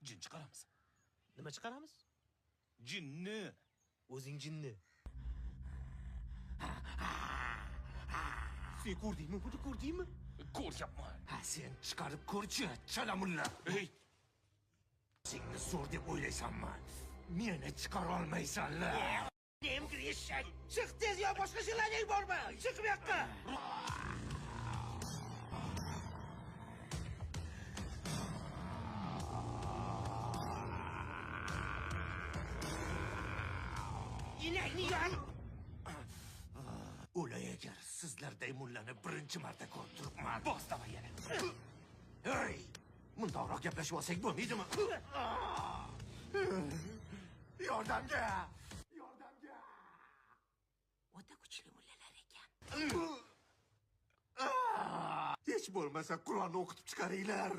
Jin chiqaramiz. Nima chiqaramiz? Jinni. O'zing jinni. Sen ko'rdingmi? Buni ko'rdingmi? Ko'ryapman. Ha, sen chiqarib ko'rchi, chalamulla. Ey, Seni zo'r deb o'ylaysanmi? Meni chiqara olmaysanlar. Nemgir eshak. Chiq tez yo boshqa желание bormi? Chiq bu yoqqa. Inakni yon. O'lay agar sizlarday mullani birinchi marta ko'rib turibman. Bos davay yana. Ey, mundoqroq gaplashib olsak bo'lmaydimi? Yordamga! Yordamga! O'ta kuchli mullalar ekan. Hech bo'lmasa Qur'onni o'qitib chiqaringlar.